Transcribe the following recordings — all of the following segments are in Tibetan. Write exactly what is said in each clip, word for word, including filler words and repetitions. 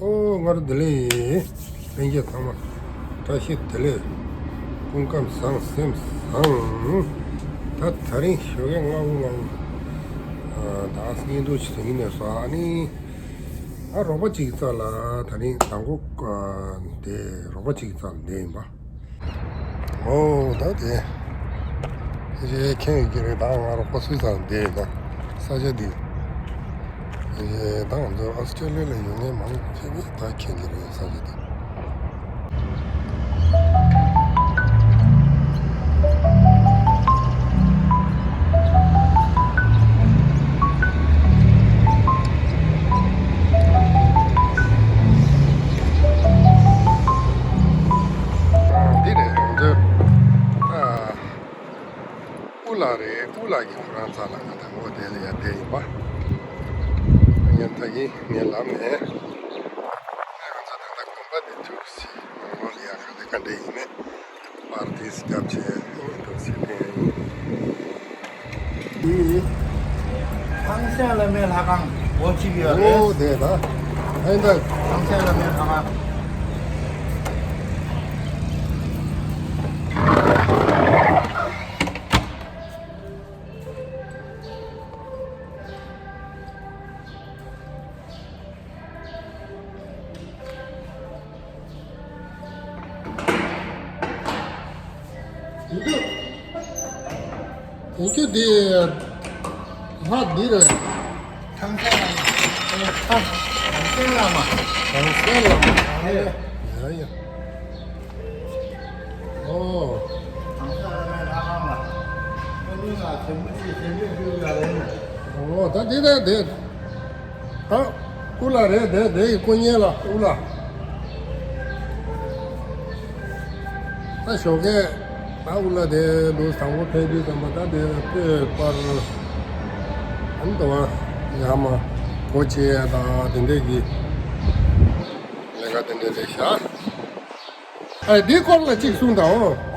ཨོ། སྔ་དྲོ་བདེ་ལེགས། ལྷན་རྒྱས་ཚང་མ་བཀྲ་ཤིས་བདེ་ལེགས། སྐུ་ཁམས་བཟང་། སེམས་བཟང་། ད་དེ་རིང་ཞོགས་ཀས་སྔ་པོ་སྔ་པོ། ཨ། ད་བརྙན་ཐུང་ཞིག་བཟོ་གི་ཡིན་ཟེར། ཨ་ནི། ཨ། རོགས་པ་གཅིག་གི་རྩ་ལ་དེ་རིང་མདང་དགོང་། ཨ། དེ་རོགས་པ་གཅིག་གི་རྩ་ལ་བསྡད་ཡིན་པ། ཨོ། ད་དེ་རེད། མཁྱེན་ཡོད་ཀྱི་རེད། ད་ང་རོགས་པ་སུའི་རྩ་ལ་བསྡད་ཡོད་ད། ས་ཆ་འདི་རེད། ད་ང་ཚོ་ཨོ་སི་ཀྲེ་ལི་ཡ་ལ་ཡོད་མཁན་མང་ཆེ་བས་ད་མཁྱེན་གྱི་རེད། ས་ཆ་འདི། འདི་རེད། ང་ཚོ། ཨ། དབུ་ལགས་རེད། དབུ་ལགས་ཀྱིས་ཁོ་རང་རྩ་ལ་ང་དང་པོ་དེ་ལ་ཡར་བསྡད་ཡིན་པ། ངས་ད་གིན་ངའི་ལམ་ནས་ང་ཚོ་ད་ལྟ་དགོན་པ་དེ་ཐུག་ཟིན། ནང་ལོགས་ལ་ཡར་ག་ལེ་ག་འདྲ་ཡིན་མེད་པར་དེ་རྒྱབ་བྱས་འདུག་ཟེར་མཁན་ཡིན། འདི་ཐང་སན་བླ་མའི་ལྷ་ཁང་འོ་གཅིག་ཡོད་རེད། ཨོ། དེ་ད་ཨེ་འདྲ། ཐང་སན་བླ་མའི་ལྷ་ཁང་། དེ་ཚོ་དེ་ལྷ་འདི་རེད། ཐང་སན་བླ་མ། ཐང་སན་བླ་མ། ཐང་སན་བླ་མ། ཡ་ཡ། ཨོ། ཨོ། ད་དེ་དེ་དེ། ད་སྐུ་ལ་རེད། དེ་དེ་ཡི་སྐུ་བརྙན་ལ་དབུ་ལ། ད་ཞོགས་ཀས་ད་དབུ་ལ་དེ་འདུག་དང་པོ་ཕེབས་དུས་ཙམ་པ་ད་དེ་སྤོས་པར། ཨ་ནི་དུ་བ་ཡར་མར་སྒོ་ཕྱེ་ཡ་དང་དེ་འདྲས་ཀྱི་ལས་ཀ་དེ་འདྲས་རེད་ཤག་ཨ། འདིའི་སྐོར་ལ་གཅིག་གསུངས་དང་།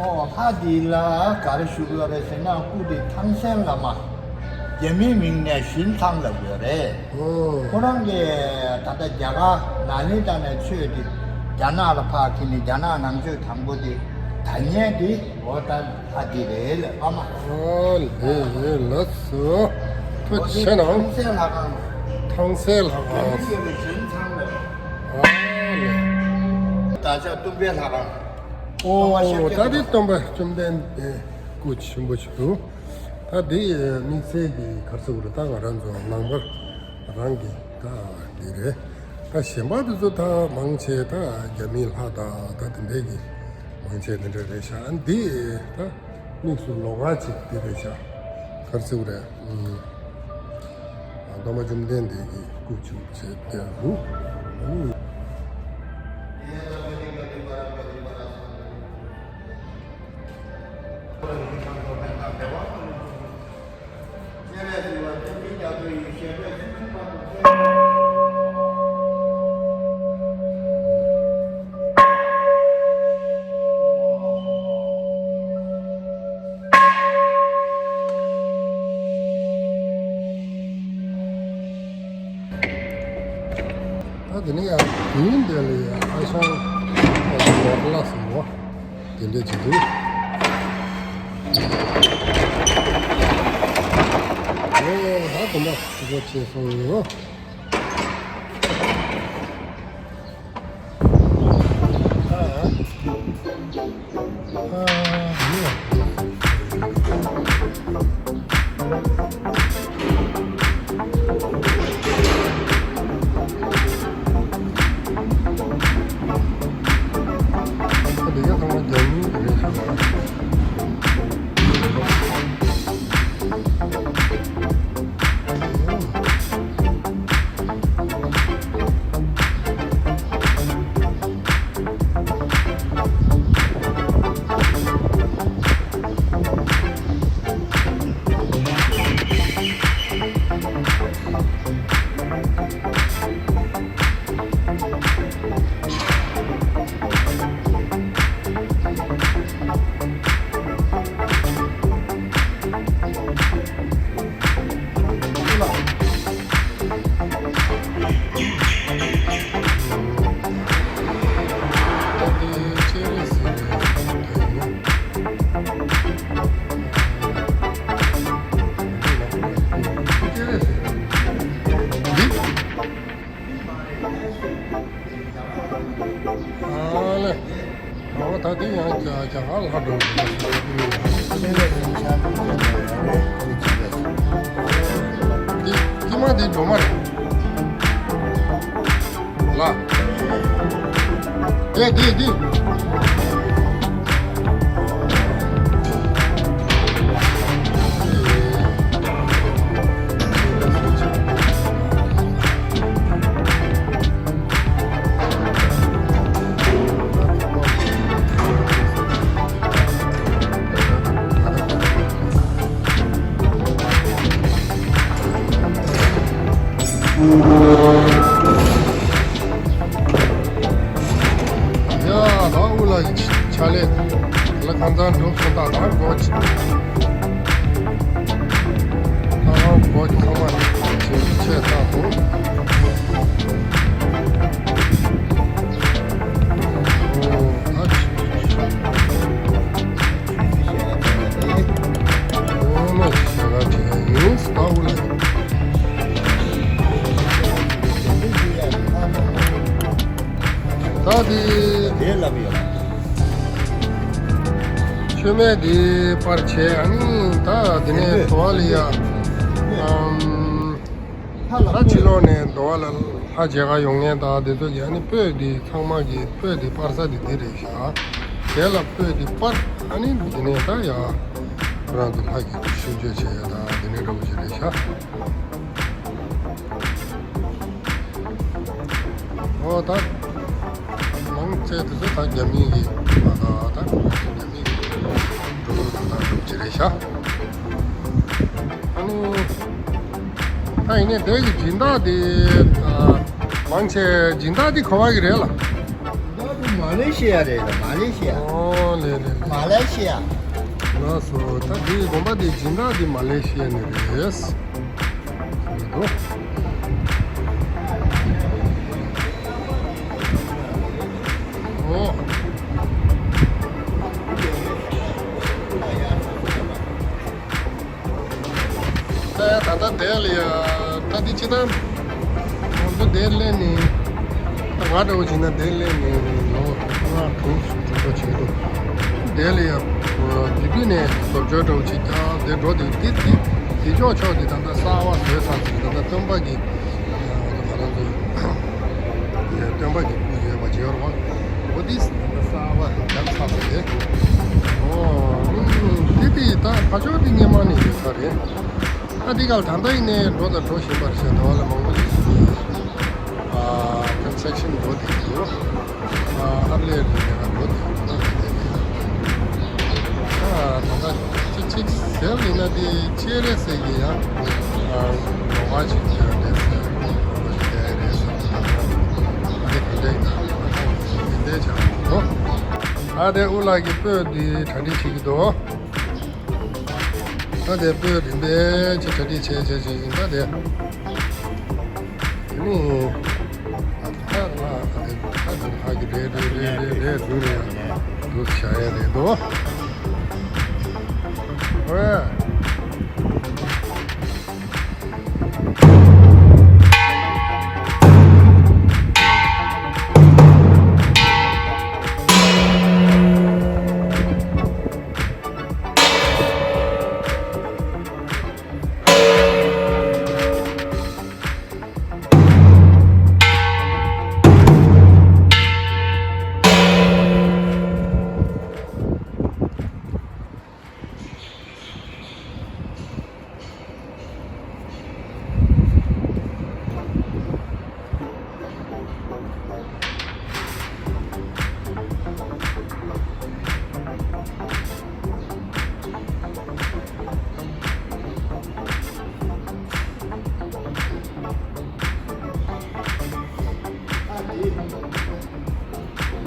ཨོ། ལྷ་འདི་ལ་ག་རེ་ཞུ་གི་ཡོད་རེད་ཟེར་ན། སྐུ་འདི་ཐང་སན་བླ་མ། རྒྱ་མིའི་མིང་ནས་ཞིན་ཐང་ལབ་ཡོད་རེད། ཨོ། ཁོ་རང་གིས་ད་ལྟ་རྒྱ་གར་ནཱ་ལེནྡྲ་ནས་ཆོས་འདི་རྒྱ་ནག་ལ་ཕར་ཁྱེར་ནས། རྒྱ་ནག་ནང་ཆོས་དང་པོ་འདི་དར་མཁན་འདི་འོ་ད་ལྷ་འདི་རེད་ལབ་པ་མ། ཨོ་ལེ་ལེ་ལགས་སོ། ཐུགས་རྗེ་ཆེ་གནང་། ཐང་སན་ལྷ་ཁང་། ཐང་སན་ལྷ་ཁང་། རྒྱ་མིའི་མིང་ནས་ཞིན་ཐང་ལབ། ཨ་ལེ། ད་ཆ་སྟོན་པའི་ལྷ་ཁང་། ཨོ། ད་དེ་སྟོན་པ་བཅོམ་ལྡན་འདས་སྐུ་ཆེན་པོ་ཞིག་འདུག་ད་དེ་དམིགས་བསལ་གྱི་ག་རེ་ཟེར་དགོས་རེད། ད་ང་རང་ཚོ་ནང་པ་རང་གི་ད་འདི་རེད། ད་གཞན་པ་དེ་ཚོ་ད་མང་ཆེ་ད་རྒྱ་མིའི་ལྷ་དང་ད་དེ་འདྲས་ཀྱི་མང་ཆེ་དེ་འདྲ་རེད་ཤག་འདི་ད་དམིགས་སུ་ལོགས་ཀ་ཅིག་འདི་རེད་ཤག་ག་རེ་ཟེར་དགོས་རེད། ཨ། སྟོན་པ་བཅོམ་ལྡན་འདས་ཀྱི་སྐུ་བྱུང་བྱས་ཏེ་འདུག་ད་དེ་ནས་ཡང་དུས་འདི་ལ་ཡང་ཨ་ཞང་ཨ་ཞང་ལོ་ལ་སོང་བ་དེ་འདྲས་ཅིག་འདུག་ཨོ། ད་དུ་མ་སྒོ་ཕྱེ་སོང་ཡོད། འདི་ཡང་རྒྱ་རྒྱ་གར་ལྷ་འགྲོ་འདི་ཀྱི་མ་འདི་འགྲོ་མ་རེད། ལ། དེ་དེ་དེ། ཡ་ད་འུ་ལ་ཕྱག་ལས་ལ་ཁང་ཚང་འགྲོ་སོང་ད་ད་སྒོ་ཕྱེ། ད་སྒོ་ཚང་མ་ཕྱེ་ཕྱེ་ད་འོ། ཨོ་ད་ཕྱེ་ཕྱེ་ད་འོ་ན་ཕྱེ་ད་ཕྱེ་ཡིན་ད་འུ་ལ། ད་དེ་དེ་ལབ་ཡོད། མཆོད་མེ་དེ་པར་བྱས། ཨ་ནི་ད་དེ་ནས་དེ་དོ་བ་ལ་ཡ། ཨམ། ད་ཕྱི་ལོགས་ནས་དོ་བ་ལ་ལྷ་མཇལ་ག་ཡོང་མཁན་དང་དེ་ཚོ་གི་ཨ་ནི་སྤོས་དེ་ཚང་མ་གི་སྤོས་དེ་པར་ས་དེ་དེ་རེད་ཤག་དེ་ལ་སྤོས་དེ་པར། ཨ་ནི་དེ་ནས་ད་ཡ་ཁོ་རང་ཚོ་ལྷ་གི་ཤུལ་བརྗོད་བྱས་ཡ་ད་དེ་ནས་འདྲ་བོ་ཞིག་རེད་ཤག་ཨོ་ད། མང་ཆེ་དེ་ཚོ་ད་རྒྱ་མི་གི་མ་ག་ད་རྒྱ་མི་གི་འགྲོ་འགྲོ་ད་འགྲུབ་ཀྱི་རེད་ཤག་ཨ་ནི་ད་ཡིན་ནའི་དེ་གི་སྦྱིན་བདག་དེ་ཨ་མང་ཆེ་སྦྱིན་བདག་དེ་ག་བ་གི་རེད་ལ། སྦྱིན་བདག་དེ་མ་ལེ་ཤི་ཡ་རེད་ལ། མ་ལེ་ཤི་ཡ། ཨོ་ལེ་ལེ་ལེ། མ་ལེ་ཤི་ཡ། ལགས་སོ། ད་དེ་དགོན་པ་དེ་སྦྱིན་བདག་དེ་མ་ལེ་ཤི་ཡ་ནས་རེད། འདུག་ཨོ། ད་ད་ལྟ་དེ་ལ་ཡ་ད་འདི་ཅི་ད་ང་ཚོ་དེ་སླེབས་ནས་ད་ང་འདྲ་བོ་བྱས་ན་དེ་སླེབས་ནས་ལོ་ལྔ་དྲུག་དྲུག་འགྲོ་བྱེད་འདུག་དེ་ལ་ཡ་དེ་དུས་ནས་བཟོ་བཅོས་འདྲ་བོ་བྱེད་ཀྱང་དེ་འགྲོ་དེ་དེ་དེ་དེ་ཕྱོགས་ཕྱོགས་དེ་ད་ལྟ་གསར་བ་བཟོས་ཚར་ཟིན། ད་ལྟ་སྟོན་པ་གི་ང་རང་ཚོ་སྟོན་པ་གི་སྐུ་ཡོད་པ་བྱེད་རོགས། འོ་དེ་གསར་བ་རྒྱབ་ཚར་བ་རེད། ཨོ། དེ་དེ་ད་ཕ་ཆོས་དེ་སྔོན་མ་ནས་ཡོད་ས་རེད། ཨ་དེ་ག་ལ་ད་ལྟ་ཡིན་ནའི་འགྲོ་དང་འགྲོ་བཞིན་པ་རེད་ཤག་དེ་བ་ལ་མང་པོ་ཞིག་ཨ་ཀོན་སི་ཊྲག་ཤན་འགྲོ་བསྡད་ཀྱི་ཡོད། ཨ་ཨར་ལས་རིང་ནས་ང་འགྲོ་བསྡད་ཀྱི་ཡོད། ཨ་ད་ལྟ་ཅི་ཅིག་ཟེར་ཡིན་ན་དེ་ཅི་རེད་ཟེར་གྱི་ཡ། ཨ་ལོགས་ཀ་ཅིག་ཡོད་རེད་ཟེར། ལོགས་ཀ་ཅིག་རེད་རེད་ཟེར། ཨ་དེ་ག་འདྲ་ཡིན་ན་དེ་འདྲ་ཆགས་འདུག་ཨ་དེ་དབུ་ལགས་ཀྱི་སྤོས་འདི་གྲ་སྒྲིག་བྱེད་ཀྱི་འདུག་ཨ་དེ་སྤོས་རིམ་པས་ཅིག་གྲ་སྒྲིག་བྱས་བྱས་བྱས་ཡིན་ད་དེ། དེ་ནི་ད་ལ་ད་དེ་ད་དེ་ལྷག་གི་རེད་རེད་རེད་རེད་རེད་འདུག་རེད། འདུག་བྱ་ཡ་རེད་འདུག་ཨོ།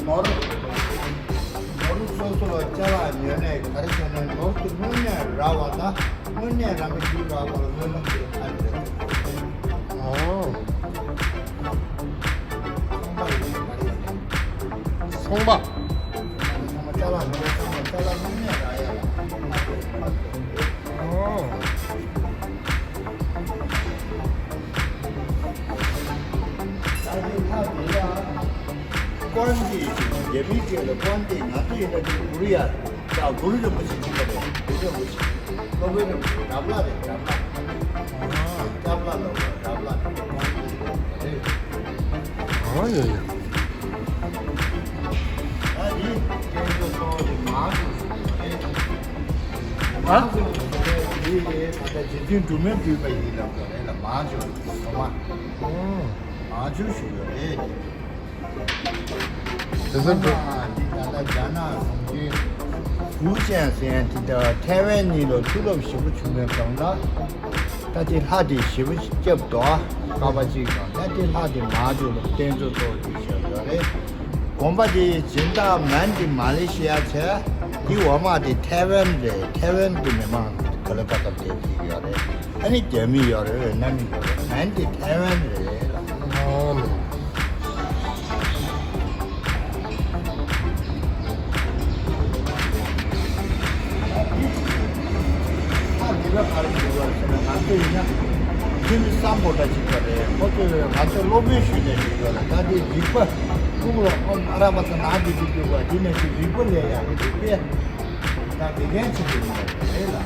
ནོར། ནོར་སོ་སོ་ལ་ཅ་ལག་ཉོས་ནས་ག་རེ་བྱས་ནས་ནོར་དེ་དངོས་གནས་རག་པ་དང་དངོས་གནས་རང་གི་རྒྱུད་རག་པ་ལ་སྨོན་ལམ་དེ་ཨ་ནི་རེད། ཨོ། ཚོང་པ་ཡིན་ནའི་ག་རེ་ཡིན་ནའི། ཚོང་པ། ཚོང་པ་ཅ་ལག་ཉོས་ཚོང་པ་ཅ་ལག་དངོས་གནས་རག་ཡ་ལ་ཨ་ནི་རེད། ཨོ། ད་དེ་ལྷ་དེ་ལ་ཀོན་གྱི་ རྒྱ་མིའི་སྐད་ལ་ཀོན་ཏེ། ང་ཚོ་ཡིན་ན་ནི་གུ་རུ་ཡ། ད་གུ་རུ་རིན་པོ་ཆེ་ཅིག་ཡོད་རེད། གུ་རུ་རིན་པོ་ཆེ། སློབ་དཔོན་རིན་པོ་ཆེ། འདྲ་བླ་རེད། འདྲ་བླ། སྐྱབས་ལ་ལོ་བ་འདྲ་བླ་རེད། ཨོ་ཡ་ཡ། ད་འདི་སྐད་ཆ་ཚོ་འདི་མང་དུ་ཞུ་རེད། ཨ། མང་དུ་ཞུ་རེད། འདི་ད་ལྟ་རྗེ་བཙུན་སྒྲོལ་མས་བསྡུས་པ་ཡིན་ལབ་དགོས་རེད་ལ། མང་ཆེ་བ་ཞུ་རེད། ཨོ། མང་ཆེ་བ་ཞུ་ཡོད་རེད། དེ་ཚོ་འགྲོ། ཨ་མ་འདི་ད་ལྟ་རྒྱ་ནག་གཞུང་གི་ཧྥུའུ་ཅན་ཟེར་མཁན་དེ་དང་ཐའེ་ཝན་གཉིས་ལ་མཐུ་རླབས་ཞེ་པོ་བྱུང་བའི་སྒང་ལ། ད་དེ་ལྷ་དེ་ཞེ་པོ་སྐྱབས་འདུག་ཁ་པ་གཅིག་དང་། ད་དེ་ལྷ་དེ་མ་འཇུག་ལ་རྟེན་གཙོ་གཙོ་བོ་དེ་བཞག་ཡོད་རེད། དགོན་པ་དེ་སྦྱིན་བདག་མན་དེ་མ་ལེ་ཤི་ཡ་བྱས། དེ་འོག་མ་དེ་ཐའེ་ཝན་རེད། ཐའེ་ཝན་གྱི་མི་མང་ག་ལ་ཀ་ཀ་བསྡད་ཀྱི་ཡོད་རེད། ཨ་ནི་རྒྱ་མི་ཡོད་རེད། ཝེ་ནམ་མི་ཡོད་རེད། མན་དེ་ཐའེ་ཝན་རེད་ལ། ཨ་ནི། ཨ་འདི་ག་ག་རེ་འདུག་པ་ཟེར་ན། ང་ཚོ་ཡིན་ན་ཁྱིམ་སམ་བྷོ་ཊ་ཅིག་ཡོད་རེད། ཁོ་ཚོས་ང་ཚོ་སློབ་དཔོན་ཞུས་ནས་བཞུགས་ཡོད་རེད། ད་འདི་རིག་པ་ཕུག་ལ་ཨོཾ་ཨ་ར་པ་ཙ་ན་འདི་འདི་འདུག་པ། འདི་ནས་ཅིག་རིག་པ་ལས་ཡག་གི་འདུག་པས། ད་དགེ་རྒན་ཅིག་ཡོད་རེད་ལ།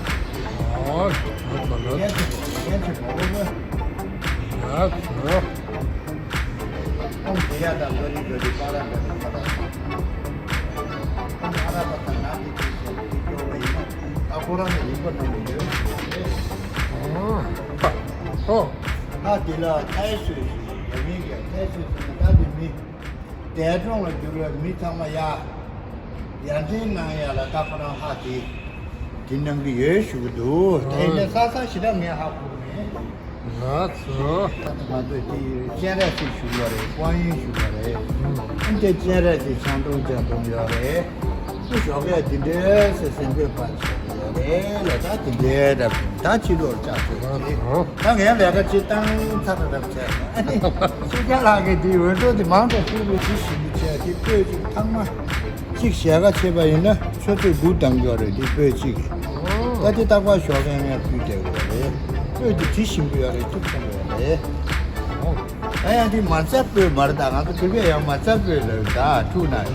ཨོ། དགེ་རྒན་ཅིག་དགེ་རྒན་ཅིག་གོ་གོ་གོ། ཡ། ཨོཾ་དེ་ཡ་དང་ལོ་རི་ལོ་རི་པ་ར་ལོ་རི་པ་ར། ཨོཾ་ཨ་ར་པ་ཙ་ན་འདི་འདི་ཟེར་འདི་སྐྱོར་བ་ཡིན་ན། ད་ཁོ་རང་གི་རིག་པ་ནང་ལ་ཡོད་རེད། ཨོ། ཨ་དེ་ལ་ཐའི་སུའུ་ཞེས། རྒྱ་མིའི་སྐད་ཐའི་སུའུ་ཟེར་ན་ད་དེ་མི་འདས་གྲོངས་ལ་གྱུར་བའི་མི་ཚང་མ་ཡ། ཡར་འདྲེན་གནང་ཡ་ལ་ད་ཁོ་རང་ཧ་དེ་དེ་གནང་གི་ཡོད་ཞུ་གི་འདུག་ད་ཡིན་ནའི་ས་ས་ཞེ་དྲག་ངས་ཧ་གོ་མེད། ལགས་སོ། ད་ང་ཚོས་དེ་སྤྱན་རས་གཟིགས་ཞུ་བ་རེད། ཀོང་ཡུན་ཞུ་བ་རེད། ཨ་ནི་དེ་སྤྱན་རས་གཟིགས་ཆང་འཐུང་ཇ་འཐུང་ཡོད་རེད། ཨ་ཞོགས་ཀས་དེ་འདྲའི་ཟེར་ཟིན་པའི་པར་ཆགས་ཡོད་རེད་ལ། ད་དེ་འདྲའི་འདྲ་ད་ཕྱི་ལོགས་བཅར་ཚོད་ཅིག་ད་ངས་ལས་ཀ་ཅིག་བཏང་ཚར་རབས་བྱས། ཨ་ནི་སེང་སྐྱ་ལགས་ཀྱིས་དེའི་འོས་འགྲོ་དེ་མང་དུ་ཕུལ་བའི་དེ་ཞིབ་འཇུག་བྱས། དེ་པོད་ཅིག་ཐང་མ་གཅིག་ཞལ་ཁ་ཕྱེས་པ་ཡིན་ན་ཆུ་ཚོད་དགུ་འདང་རྒྱུ་རེད། དེ་པོད་གཅིག་གིས། ད་དེ་རྟག་པར་ཞོགས་ཀས་ངས་ཕུལ་བསྡད་ཡོད་རེད། པོད་དེ་དྲི་ཞིམ་པོ་ཡོད་རེད། ཐུགས་ཆེན་པོ་ཡོད་རེད། ད་ཡང་དེ་མ་རྩ་པོད་མ་རེད། ད་ང་ཚོ་བོད་སྐད་ཡང་མ་རྩ་པོད་ལབ། ད་འཁྲུག་ན་ཡང་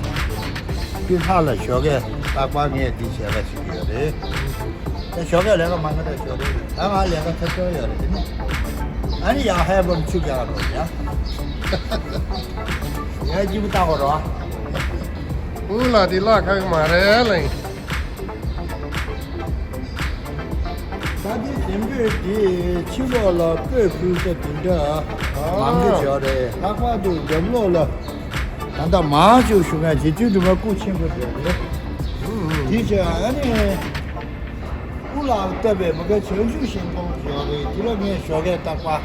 དེ་ལྷ་ལ་ཞོགས་ཀས་རྟག་པར་ངས་དེ་ཞལ་ཁ་ཕྱེ་གི་ཡོད་རེད། ད་ཞོགས་ཀས་ལས་ཀ་མང་ག་ད་ཞོགས་རེད། ད་ང་ལས་ཀ་ཚར་ཚར་ཡོད་རེད། དེ་ནི་ཨ་ནི་ཡང་ཧའི་བོམ་ཆུ་རྒྱག་རོགས་ཡ། ཡ་སྐྱིད་པོ་བཏང་བ་རོགས། ཨུ་ལ་དེ་ལ་ཁག་མ་རེད་ལ། ད་དེ་ཟིན་པོད་དེ་ཕྱི་ལོགས་ལ་སྤོས་ཕུལ་ས་དེ་འདྲ་མང་གི་ཡོད་རེད། ལྷག་པར་དུ་རྒྱབ་ལོགས་ལ་ད་ལྟ་མང་ཤོས་ཞུ་མཁན་རྗེ་བཙུན་སྒྲོལ་མ་སྐུ་ཆེན་པོ་དེ་རེད། དེ་བྱས་ཨ་ནི། སྐུ་ལ་བཏབ་པའི་མ་ག་བྱང་ཆུབ་ཤིང་སྡོང་ཞིག་ཡོད་རེད། དེ་ལ་ངས་ཞོགས་ཀས་རྟག་པར་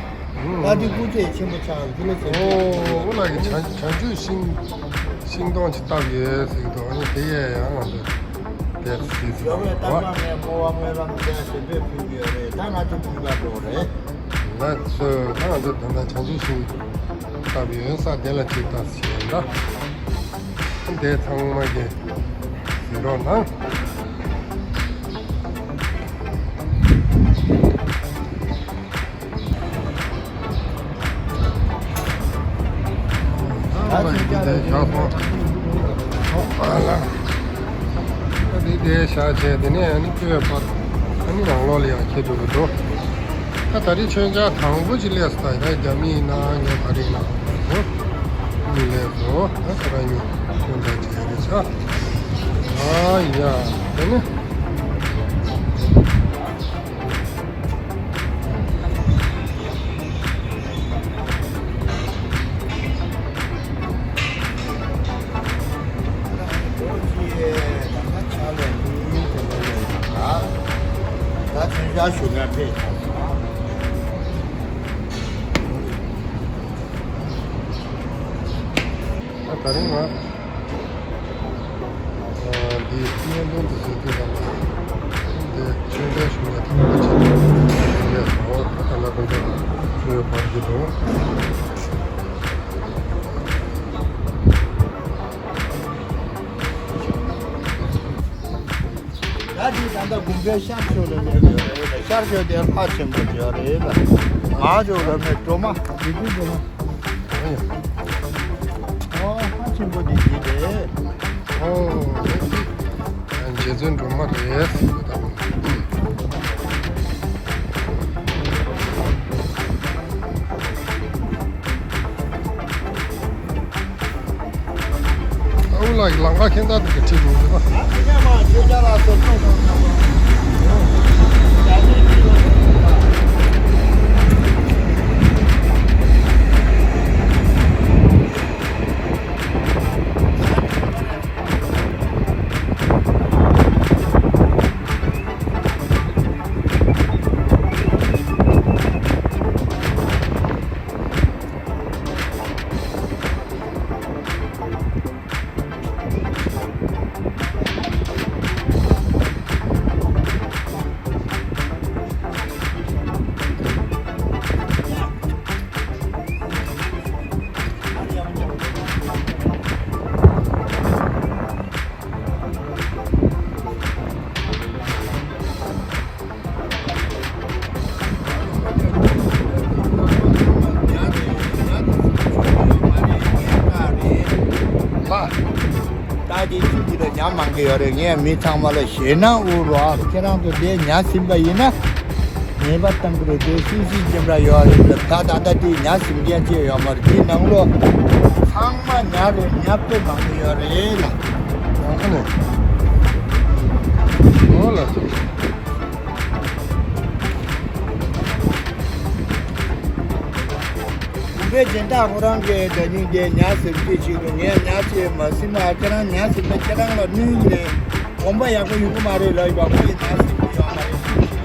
ད་འདི་སྐུ་ཚེ་ཆེན་པོ་ཆགས། དེ་ལ་ཟེར། ཨོ། ཨོ་ལགས་ཀྱིས་བྱང་བྱང་ཆུབ་ཤིང་ཤིང་སྡོང་ཅིག་བཏབ་ཡོད་ཟེར་གྱི་འདུག་ཨ་ནི་དེ་ཡས་ཡང་ང་ཚོས་དེར་གཟིགས་ཟིན་ཞོགས་པ་ཀས་རྟག་པར་ངས་བསྔོ་བ་སྨོན་ལམ་བྱས་ཟིན་པོད་ཕུལ་གྱི་ཡོད་རེད། ད་ང་ཚོ་ཕུལ་ག་འགྲོ་རེད། ལགས་སོ། ད་ང་ཚོ་ད་ལྟ་བྱང་ཆུབ་ཤིང་བཏབ་ཡོད་ས་དེ་ལ་ཅིག་ལྟ་ཟེར་ཡོད་ད། དེ་ཚང་མ་གི་གཟིགས་རོགས་གནང་། ད་ཅིག་ཀྱང་དེ་བཞག་སོང་། ཨ་ལ། ད་དེ་དེ་བཞག་བྱས་དེ་ནས་ཨ་ནི་སྤོས་པར་ཨ་ནི་ནང་ལོགས་ལ་ཡང་ཁྱེར་འགྲོ་གི་འདུག་ད་ད་རེས་མཆོད་མཇལ་དང་པོ་ཅིག་སླེབས་སོང་། ད་རྒྱ་མི་ཡིན་ན་ངས་ད་རེས་ནང་གཉིས་སླེབས་སོང་། ད་ཁོ་རང་གཉིས་མཆོད་མཇལ་བྱས་རེད་ཤག་ཨ་ཡ། དེ་ནས། ད་ད་རིང་ང་འདི་བརྙན་ཐུང་འདི་བཟོ་དུས་ཙམ་པ། འདི་ཆོས་འབྲེལ་ཞུ་ཡ་དང་པོ་བྱེད་ཀྱི་ཡོད་སོང་། ད་ལྟ་དགོན་པ་ལ་ཆོས་པར་གྱི་འདུག་ད་འདི་ད་ལྟ་དགོན་པའི་ཤར་ཕྱོགས་ལ་སླེབས་ཡོད་རེད་ལ། ཤར་ཕྱོགས་དེ་ལྷ་ཆེན་པོ་ཡོད་རེད་ལ། ང་ཚོ་ལ་མེད་སྒྲོལ་མ་དེ་དུས་སྒྲོལ་མ། ཨོ་ལྷ་ཆེན་པོ་དེ་འདི་རེད། ཨོ། རྗེ་བཙུན་སྒྲོལ་མ་རེད། ཨ་ལ་ལམ་ཁ་ཁྱེད་ལྟ་དུ་གི་ཁྲིད་འགྲོ་གི་ཨ། ད་དེ་ཚུལ་འདི་ལ་ཉམས་མང་གི་ཡོད་རེད། ངས་མི་ཚང་མ་ལ་ཞེད་སྣང་དབུལ་རོགས། ཁྱེད་རང་ཚོ་འདིར་ཉ་ཟིན་པ་ཡིན་ན། ཉེས་པ་གཏང་གི་རེད་དེ། སུད་སི་ཅན་འདྲ་ཡོད་རེད་ལབ། ད་ད་ལྟ་དེ་ཉ་ཟིན་མཁན་ཅིག་ཡོད་མ་རེད། དེ་ནང་ལོགས་ཚང་མ་ཉ་རེད། ཉ་དཔེ་མང་པོ་ཡོད་རེད་ལ། ཨ་ནི། ཨོ་ལགས་སོ། དགོན་པའི་སྦྱིན་བདག་ཁོ་རང་གིས་ད་ཉིན་དེ་ཉ་ཟིན་གྱི་ཆེད་དུ་ངས་ཉ་ཅིག་མ་ཟིན་ན་ཁྱེད་རང་ཉ་ཟིན་ན་ཁྱེད་རང་ལ་གནོད་ཀྱི་རེད། གོམ་པ་ཡག་པོ་ཡོང་གི་མ་རེད་ལབ་ཡོད་པ། ཁོ་ཡིས་ཉ་ཟིན་གྱི་ཡོད་མ་རེད།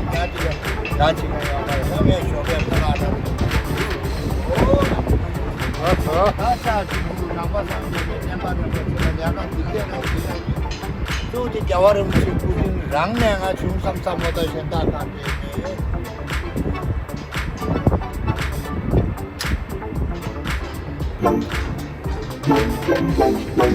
ཉ་ཅིག་ལ་ཉ་ཅིག་ལ་ཡོད་མ་རེད། ད་ངས་ཞོགས་པའི་ཁོ་ལ་ད་ཨོ་ད་ཆ་ཅིག་ཁོང་ཚོ་ནང་པ་སངས་རྒྱས་པའི་བསྟན་པ་རིན་པོ་ཆེ་ལ་ལས་ཀ་འདི་སྐད་ནང་བྱེད་ན། གཙོ་བོ་དེ་རྒྱལ་བ་རིན་པོ་ཆེ་སྐུ་དྲིན་རང་ནས་ང་བྱུང་བསམ་བསམ་བློ་ད་གཞན་དག་གང་དྲན་མེད།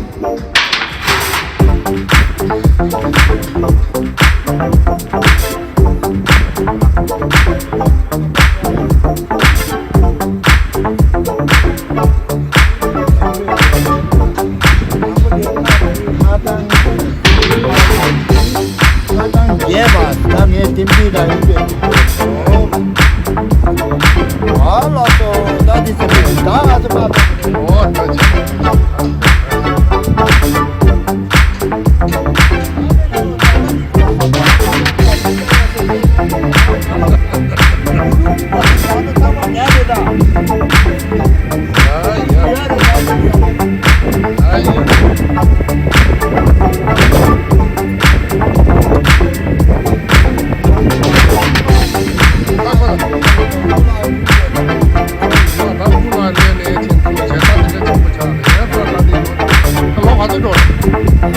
ང་དང་རྒྱས་པ་ད་ངས་དེ་འདྲ་ཡིན་པས། ཨ་ལ་སོ་ད་འདི་ཚེ་ད་ང་ཚོ་པ། ཨོ་ད་ཅི།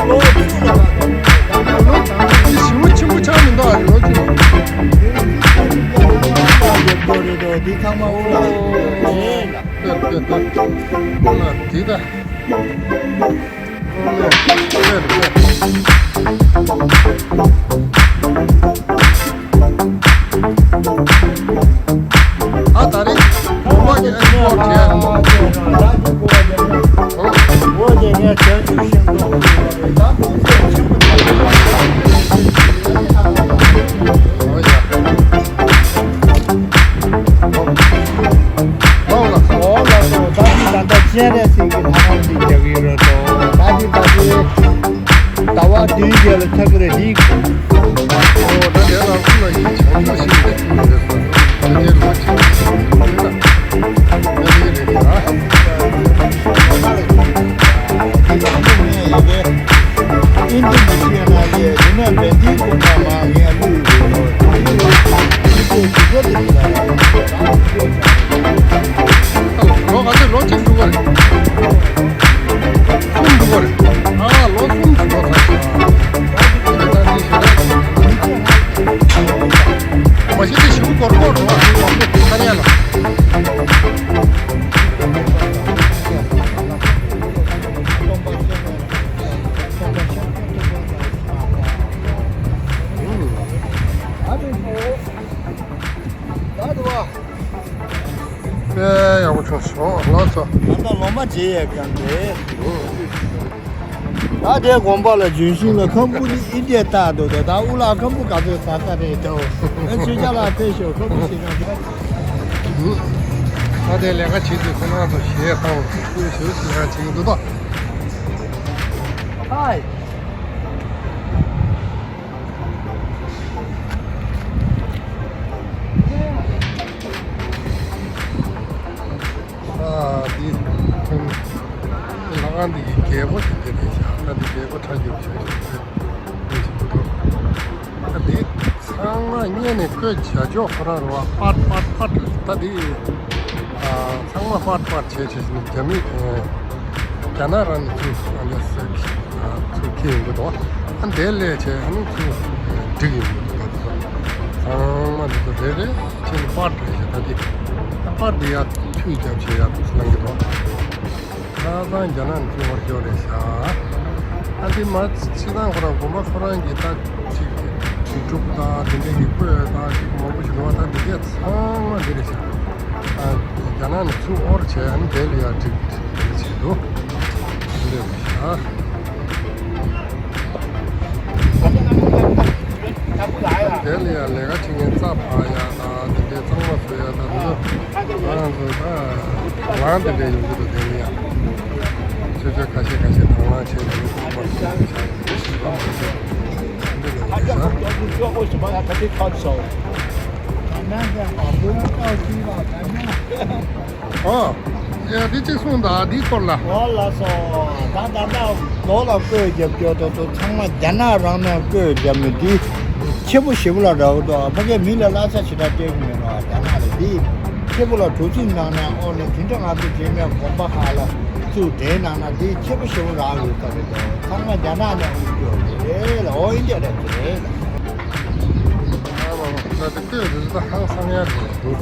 ལོ་ག་ཚོད་འགྲོ་རེད། ལོ་ཞེ་པོ་ཆེན་པོ་ཆགས་མི་འདུག་ཨ་ལོ་ཅིག་འདི་ཚང་མ་འོ་ལ། འོ་ལ་འདི་ད། ཨ་ད་རེས་གོང་མ་གི་ཨ་ནི་ཀོ་བྲིས། ཨོ་ཡ། ཨོ་ལགས་སོ། ཨོ་ལགས་སོ། ད་འདི་ད་ལྟ་སྤྱན་རས་གཟིགས་ཀྱི་ལྷ་ཁང་འདི་རྒྱག་གི་ཡོད་རེད་དོ། ད་འདི་ད་འདི་ཟླ་བ་བདུན་རྗེས་ལ་ཆགས་ཀྱི་རེད་འདི། ཨོ་ད་དེ་ལ་ཀུན་ལ་ཡིན་བྱང་ཆུབ་ཤིང་དེ་ཀུན་ལ་ཡོད་པ་དེ་ལོ་ཆེན་པོ་ཞིག་ཡིན་ན་དེ་ལས་རེད་ཡ། ཨིན་ཌོ་ནེ་ཤི་ཡ་ནང་གི་འདི་ནས་བན་དེའི་ཀུན་ཁ་མ་ངས་བླུགས་ཡོད། ལོ་ག་ཚོད་ལོ་གཅིག་འགྲོ་གི་རེད། གསུམ་འགྲོ་གི་རེད། ཨ་ལོ་གསུམ་འགྲོ་ཚར་ཤག་མ་གཞི་དེ་ཞིག་སྐོར་སྐོར་འགྲོ་བ་ཞིག་མང་པོ་ཐར་ཡ་ལ། དཔེ་ཡག་པོ་བྱུང་སོང་ལགས་སོ། ད་ལྟ་ལོ་མ་བརྗེ་ཡས་ཀྱང་རེད། ད་དེ་དགོན་པ་ལ་ལྗོན་ཤིང་ལ་ཁམ་བུ་ནི་ཨིན་ཌི་ཡ་ལྟ་འདུག་ད་ད་དབུ་ལ་ཁམ་བུ་ག་ཚོད་ཟ་ས་རེད་དོ། ཨ་ཆོས་རྒྱལ་ལགས་ཕེབས་ཤོག་ཁམ་བུ་ཞིག་ག་ད་དེ་ལས་ཀ་བྱེད་དུས་ཁོ་རང་ཚོ་གཞས་བཏང་བ་ཁོས་ཞུ་ཞུ་ཡ་བྱེད་ཀྱི་འདུག་ད། ཧའི། ཨ་འདི་ཁོང་ལྷ་ཁང་འདི་གི་རྒྱལ་པོ་ཞིག་འདི་རེད་ཤག་ད་འདི་རྒྱལ་པོ་ཁྲ་རྒྱུག་ཤག་ཤག་ཤག་ཤག་ཤག་ཤག་ད་འདི་ཚང་མ་བརྙན་ནས་བཀོད་བྱ་ཆོག་ཁོ་རང་རེད་བ། པར་པར་པར་ད་འདི་ཨ་ཚང་མ་པར་པར་བྱས་བྱས་ནས་རྒྱ་མི་ཨ་རྒྱ་ནག་རང་ནས་ཚུར་ཨ་འདི་ཚུར་ཁྱེར་ཡོང་གི་འདུག་ཨ་འདི་ལས་བྱས་ཨ་ནི་ཚུར་སྒྲིག་ཡོང་གི་འདུག་ཚང་མ་འདི་ཚོ་རེ་རེ་བྱས་ནས་པར་རེ་བྱས་ད་འདི་པར་འདི་ཡར་མཐུད་རྒྱབ་བྱས་ཡར་བླང་གི་འདུག་ཁ་སང་རྒྱ་ནག་ནས་ཚུར་བར་ཤོག་རེད་ཤག་ཨ་འདི་མ་ཕྱི་ནང་ཁོ་རང་དགོན་པ་ཁོ་རང་གི་ད་ཅིག་དུས་སྒྲུབ་དང་དེ་འདྲ་གི་བཀོད་དང་ཅིག་མང་པོ་ཞིག་འདུག་ད་འདི་གས་ཚང་མ་འདི་རེད་ཤག་ཨ་རྒྱ་ནག་ནས་ཚུར་བར་བྱས་ཨ་ནི་དེ་ལ་ཡར་ཅིག་དེ་འདྲ་བྱས་འདུག་འདི་རེད་ཤག་དེ་ལ་ཡང་ལས་ཀ་བྱེད་མཁན་རྩྭ་ཕར་ཡག་དང་དེ་འདྲའི་གཙང་མ་བཟོ་ཡག་དང་དེ་ཚོ་ང་རང་ཚོ་ད་ལང་དེ་འདྲ་ཡོང་གི་འདུག་དེ་ལ་ཡང་ཆུ་ཚོད་ཁ་ཤས་ཁ་ཤས་དང་ལང་བྱས་ནས་ལུག་གོང་མ་བཟོས་ནས་བཞག་ཡོད་ཞེས་པ་མ་ཟད་འདི་འདྲ་ཡོང་གི་ཤག་ཨོ། ཡ་འདི་གཅིག་གསུངས་དང་འདིའི་སྐོར་ལ། ཨོ་ལགས་སོ། ད་ད་ལྟ་མདོ་ལ་བཀོད་རྒྱབ་སྐྱོར་དོ་དོ་ཚང་མ་རྒྱ་ནག་རང་ནས་བཀོད་རྒྱབ་ནས་འདི་ཆེ་པོ་ཞེ་པོ་ལ་རག་འདུག་ཕ་གིའི་མི་ལ་གླ་ཆ་ཞེ་དྲག་སྤྲད་གི་མེད་ནོ་རྒྱ་ནག་ལ་འདི་ཆེ་པོ་ལ་གྲུ་གཟིངས་ནང་ནས་ཨོ་ནི་དེ་འདྲ་ང་ཚོ་རྗེས་མའི་དགོན་པ་ཁག་ལ་བཙུགས་དེའི་ནང་ན་འདི་ཆེ་པོ་ཞེ་པོ་རག་ཡོད་ས་རེད་དོ། ཚང་མ་རྒྱ་ནག་ནས་བཀོད་རྒྱབ་རེད་ལ་ཨོ་ཨིན་ཌི་ཡ་རེད་ཟེར་རེད་ལ། ཨ་མ་མ་ད་དེ་བཀོད་རེད་ད་ཧང་སང་ཡ་རེད་འདུག་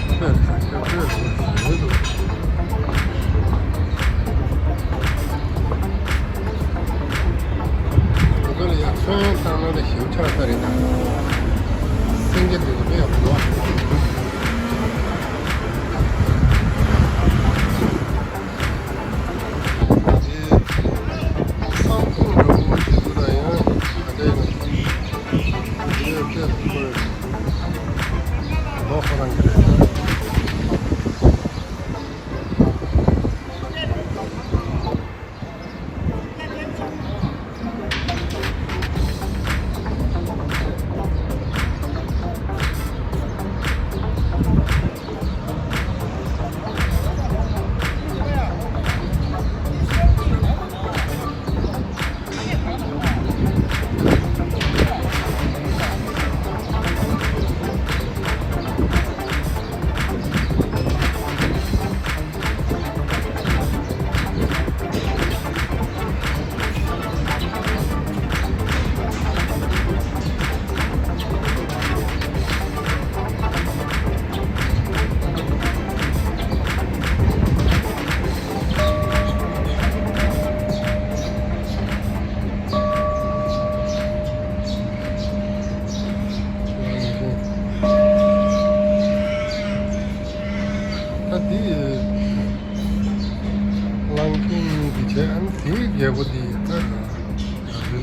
བཀོད་རེད་ཤག་བཀོད་རེད་ཟེར་འདུག་ང་ཚོ་ལ་ཡང་ཚོན་བཏང་ན་ལས་ཞིབ་ཆགས་ས་རེད་ད། སེང་གེ་འདི་ཚོ་དཔེ་ཡག་པོ་འདུག་དེ་ས་ཁོངས་འདྲ་པོ་ཞིག་འདུག་ད་ཡང་ད་ལྟའི་ནང་དེ་དཔེ་ཡག་པོ་འདུག་ཁོ་རང་གི་རེད། ད་འདི་གླང་ཆེན་གཉིས་ཀྱི་བྱས་ཨ་ནི་དེའི་རྒྱལ་པོ་འདི་ད་ད་འདི་ན།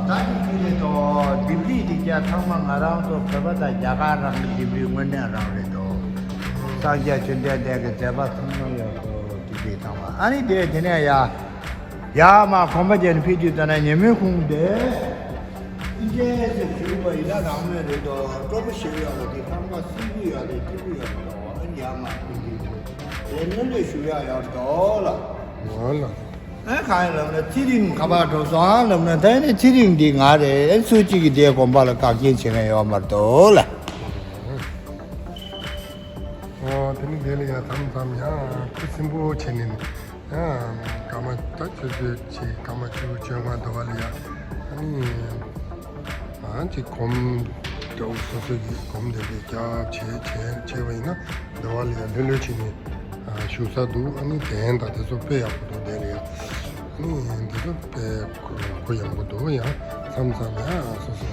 ད་ནི་དེ་རེད་དོ། ལྡེབས་རིས་དེ་རྒྱ་ཚང་མ་ང་རང་ཚོ་བོད་པ་དང་རྒྱ་གར་རང་གི་ལྡེབས་རིས་དངོས་གནས་རང་རེད་དོ། སངས་རྒྱས་བཅོམ་ལྡན་འདས་ཀྱི་མཛད་པ་ཚང་མ་ཡོད་དོ། ལྡེབས་རིས་ཚང་མ་ཨ་ནི་དེ་དེ་ནས་ཡ། ཡ་མ་གོམ་པ་རྒྱབ་ནས་ཕེབས་དུས་ཙ་ན་ཉེ་མོའི་ཁུངས་དེ། ཨིན་ཇིའི་ཟེར་ཞུ་བ་ཡིན་ན་རང་མོས་རེད་དོ། སྤྲོ་པོ་ཞིག་ཡོད་རེད། དེ་ཁང་པ་སེར་པོ་ཡོད་རེད། སྐྱིད་པོ་ཡོད་རེད་དོ། ཨ་ནི་ཡ་མ་ཕེབས་དུས་དེ་སྣོན་ལས་ཞུ་ཡ་ཡོད་རེད་དོ་ལ། འོ་ལ། ཨ་གང་ཡིན་ལབ་ན་ཚེ་རིང་ཁ་པར་འགྲོ་སོང་ཨ་ལབ་ན། ད་ནི་ཚེ་རིང་འདི་ང་རེད། སུ་གཅིག་གིས་དེའི་དགོན་པ་ལ་བཀག་རྐྱེན་བྱེད་མཁན་ཡོད་མ་རེད་དོ་ལ། ཨོ་དེ་ནི་དེ་ལ་ཡ་མཚམས་མཚམས་ཡང་ཁུ་སིམ་པོ་བྱས་ནས་ནི་ཡང་སྐར་མ་ད་ཆུ་ཚོད་གཅིག་སྐར་མ་བཅུ་བཅོ་ལྔ་འདྲ་བ་ལ་ཡ་ཨ་ནི། ཨ་ཅིག་སྒོམ་འདྲ་བོ་སོ་སོ་གི་སྒོམ་དེ་འདྲ་རྒྱབ་བྱས་བྱས་བྱས་པ་ཡིན་ན་འདྲ་བ་ལ་ཡང་ལྷོད་ལྷོད་བྱས་ནས་ཨ་བཞུགས་ས་འདུག་ཨ་ནི་གདན་དང་དེ་ཚོ་དཔེ་ཡག་པོ་འདུག་དེ་ལ་ཡང་ཨ་ནི་དེ་ཚོ་དཔེ་གུ་ཡངས་པོ་འདུག་ཡང་མཚམས་མཚམས་ཡང་སོ་སོ་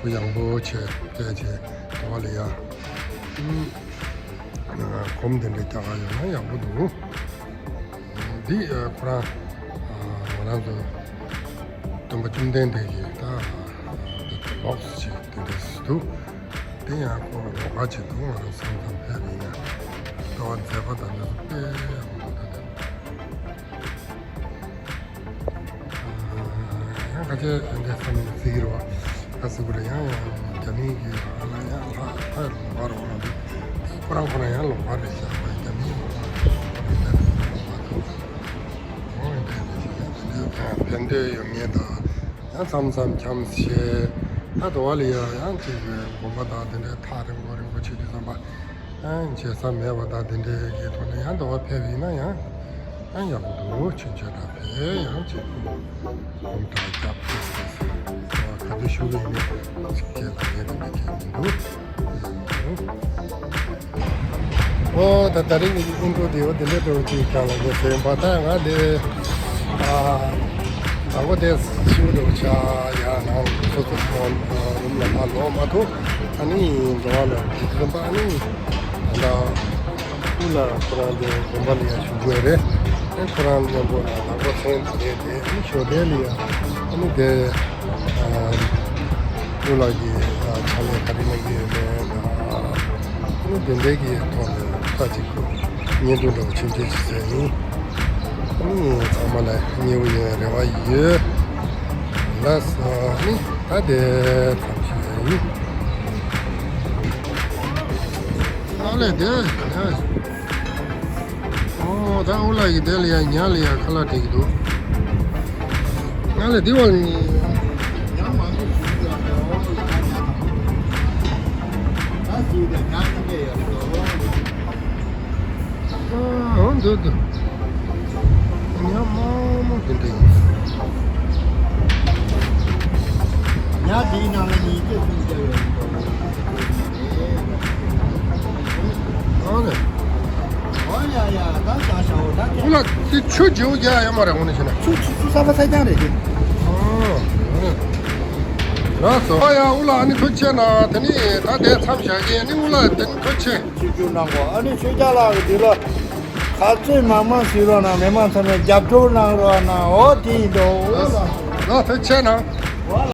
གུ་ཡངས་པོ་བྱས་བྱས་བྱས་འདྲ་བ་ལ་ཡང་ཨ་སྒོམ་དེ་འདྲ་རྒྱག་ག་ཡོང་ན་ཡག་པོ་འདུག་འདི་ཨ་ཁོ་རང་ཨ་ང་རང་ཚོ་སྟོན་པ་བཅོམ་ལྡན་འདས་ཀྱི་ད་འདི་ལོགས་ཅིག་དེ་འདྲ་ཞིག་འདུག་དེ་ཡང་ཁོ་ལོགས་ཀ་ཅིག་འདུག་ང་རང་སེམས་ཙམ་ཕེབས་ཡིན་ན་ལྟ་བ་མཛད་པ་དང་འདི་ཚོ་དཔེ་ཡག་པོ་འདུག་ད་ཡང་ཁ་ཆེ་འདི་བསམ་ནས་ཟེར་གྱི་རེད་བ། ཁ་ཟེར་གྱི་རེད། ཡང་ཡང་རྒྱ་མིའི་གི་ལ་ཡང་ལྷ་ལྷ་ལོགས་ཀ་རེད་བ། ཁོ་རང་ཁོ་རང་ཡང་ལོགས་ཀ་རེད་བཞག་པ། རྒྱ་མིའི་ལོགས་ཀ་རེད་བཞག་པ་དང་། འོ་འདི་འདི་ཞིག་ཡང་འདི་ཕན་ཐོགས་ཡོད་ངེས་དང་། ཡང་མཚམས་མཚམས་འཁྱམས་ཤེས། ད་དོ་བ་ལ་ཡ་ཡང་ཅིག་དགོན་པ་དང་དེ་འདྲའི་ཐག་རིང་པོ་རིང་པོ་བྱེད་དུས་ཙམ་པ། ཡང་བྱེད་ས་མེད་པ་དང་དེ་འདྲའི་གི་ཐོག་ནས་ཡང་དོ་བ་ཕེབས་ཡིན་ན་ཡང་ཡང་ཡག་པོ་འདུག་ཆུན་ཆོད་དང་ཕེབས་ཡང་ཅིག་སྒོམ་དང་རྒྱབ་ཏུ་ཟེར་ཟེར་ག་དུས་ཞུ་གི་ཡིན་ན་ཅིག་སྐད་དང་ངེས་དང་མི་ཁྱད་མི་འདུག་ཨོ་ད་ད་རིང་གི་ཨིན་ཊོ་དེ་འོ་དེ་འདྲ་འདྲ་བོ་ཅིག་ཀྱང་ལ་དེ་ཟེར་བ། ད་ང་དེ་ཨ་དང་པོ་དེ་ཤིའུ་འདྲ་བོ་ཆགས་ཡ་ནང་སོ་སོ་ཁོང་རུམ་ལ་མ་ལོག་མ་ཐུབ། ཨ་ནི་འགྲོ་བ་ལ་དེ་ཙམ་པ་ཨ་ནི་ད་ལྟ་སྐུ་ལ་ཁོ་རང་དེ་དགོན་པ་ལ་ཡ་བཞུགས་དགོས་རེད། ཨེ་ཁོ་རང་མཉམ་པོ་ལ་ནང་པ་ཚན་དེ་དེ་ཨ་ནི་ཞོ་དེ་ལ་ཡ་ཨ་ནི་དེ། ཨ་སྐུ་ལ་གི་ཨ་ཕྱག་ལས་ག་རེ་གནང་གི་ཡོད་མེད་དང་། ཨ་ནི་དེ་འདྲའི་གི་ཐོག་ནས་ཁ་ཅིག་བརྙན་ཐུང་འདྲ་བོ་ཆུང་ཆུང་ཞིག་བཟོས་ཡིན། ཨ་ནི་ཚང་མ་ལ་མཉེས་པོ་ཡོང་རེ་བ་ཡོད། ལགས་སོ། ཨ་ནི་ད་དེ་ཙམ་ཞིག་ཡིན། ཨ་ལས་དེ། ཨོ་ད་ཨུ་ལགས་ཀྱིས་དེ་ལ་ཡ་ཉ་ལ་ཡ་ཁ་ལག་སྤྲད་ཀྱི་འདུག་ང་ལ་འདི་བ་ལ་ཉ་མང་པོ་ཞིག་ཡོད་རེད། ཨོ་ཡ་ཉ་དང་ད་སུས་ད་ཉ་ཉ་མེད་ཡོད་རེད། ཨོ་འདུག་འདུག་ཉ་མང་པོ་དེ་འདྲ་ཡིན། ཉ་འདིའི་ནང་ལ་ཉིས་བརྒྱ་སུམ་བརྒྱ་ཡོད་རེད། ཨོ་ནི། ཨོ་ཡ་ཡ་ད་ཤ་ཤ་འོ་ད་ཁྱེད། ཨུ་ལགས་དེ་ཆུ་བརྗེ་པོ་རྒྱག་ཡོད་མ་རེད་འོ་ནི་བྱས་ན། ཆུ་ཆུ་ཆུ་གསར་པ་ཚ་རྐྱང་རེད་དེ། ཨོ། ལགས་སོ། ཨོ་ཡ་ཨུ་ལགས་ཨ་ནི་ཐུགས་རྗེ་ཆེ་གནང་། དེ་ནི་ད་དེ་མཚམས་བཞག་གི་ཨ་ནི་ཨུ་ལགས་དེ་ནི་ཐུགས་རྗེ་ཆེ། ཆིབས་བསྒྱུར་གནང་གོ་ཨ་ནི་ཆོས་རྒྱལ་ལགས་ཀྱི་དུས་ལ་ག་ཚོད་མང་མང་ཞིག་རོགས་གནང་། མི་མང་ཚང་མས་རྒྱབ་སྐྱོར་གནང་རོགས་གནང་། འོ་དེ་ཡིན་འགྲོ་ཨུ་ལགས། ལགས་ཐུགས་རྗེ་ཆེ་གནང་།